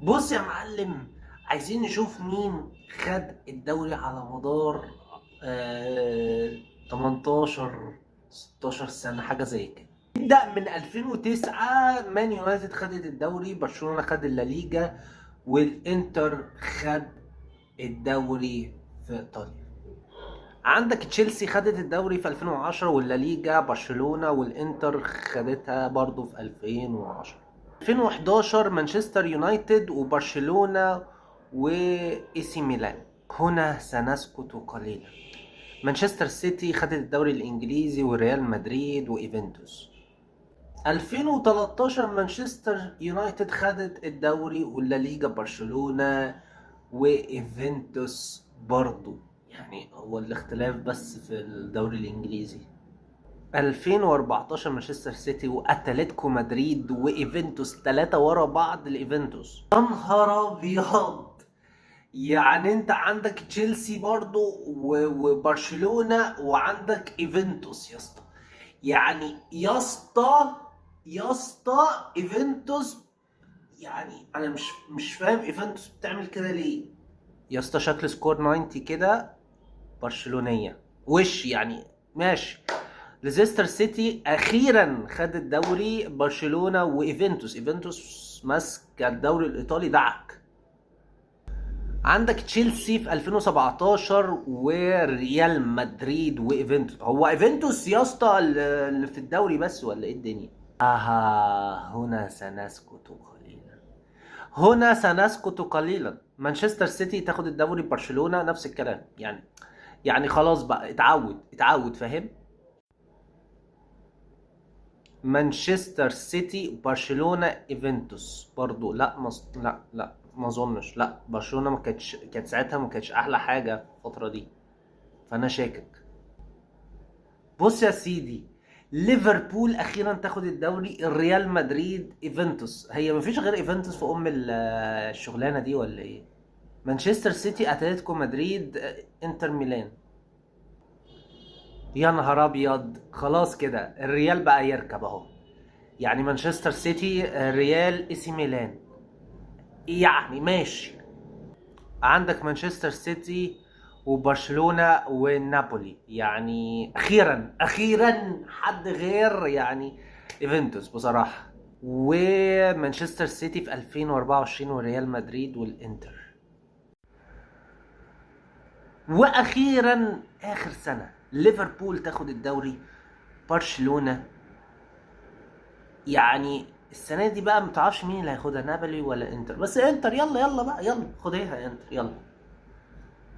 بص يا معلم، عايزين نشوف مين خد الدوري على مدار آه 18 16 سنة، حاجة زي كده. نبدأ من 2009، مان يونايتد خدت الدوري، برشلونة خد الليجا، والانتر خد الدوري في ايطاليا. عندك تشيلسي خدت الدوري في 2010 والليجا برشلونة، والانتر خدتها برضو في 2010. 2011 مانشستر يونايتد وبرشلونة واي سي ميلان. هنا سنسكت قليلا. مانشستر سيتي خدت الدوري الانجليزي وريال مدريد وايفنتوس. 2013 مانشستر يونايتد خدت الدوري والليجا برشلونة وايفنتوس برضو، يعني هو الاختلاف بس في الدوري الانجليزي. 2014 مانشستر سيتي واتلتيكو مدريد وايفنتوس، 3 ورا بعض الايفنتوس. يا نهار ابيض، يعني انت عندك تشيلسي برضو وبرشلونة وعندك ايفنتوس يا اسطى. يعني يا اسطى يا اسطى ايفنتوس، يعني انا مش فاهم ايفنتوس بتعمل كده ليه يا اسطى. شكل score 90 كده برشلونية وش يعني. ماشي، ليستر سيتي اخيرا خد الدوري، برشلونة وايفنتوس. ايفنتوس ماسك الدوري الايطالي دعك. عندك تشيلسي في 2017 وريال مدريد وايفنتوس. هو ايفنتوس يا اسطى اللي في الدوري بس ولا ايه الدنيا؟ هنا سنسكت قليلا، هنا سنسكت قليلا. مانشستر سيتي تاخد الدوري، برشلونة نفس الكلام. يعني خلاص بقى، اتعود اتعود، فاهم؟ مانشستر سيتي برشلونة ايفنتوس برضو. لا لا لا ما اظنش. لا برشلونة ما كانتش، كانت ساعتها ما كانتش احلى حاجة في الفترة دي، فانا شاكك. بص يا سيدي، ليفربول اخيرا تاخد الدوري، الريال مدريد، ايفنتوس. هي ما فيش غير ايفنتوس في ام الشغلانة دي ولا ايه؟ مانشستر سيتي، اتلتيكو مدريد، انتر ميلان. يا نهار ابيض، خلاص كده الريال بقى يركب اهو. يعني مانشستر سيتي، ريال، اي سي ميلان، يعني ماشي. عندك مانشستر سيتي وبرشلونة ونابولي، يعني اخيرا اخيرا حد غير يعني ايفنتوس بصراحة. ومانشستر سيتي في 2024 وريال مدريد والانتر. واخيرا اخر سنة ليفربول تاخد الدوري، برشلونة. يعني السنة دي بقى متعرفش مين اللي هياخدها، نابولي ولا انتر. بس انتر يلا يلا بقى، يلا خديها انتر يلا.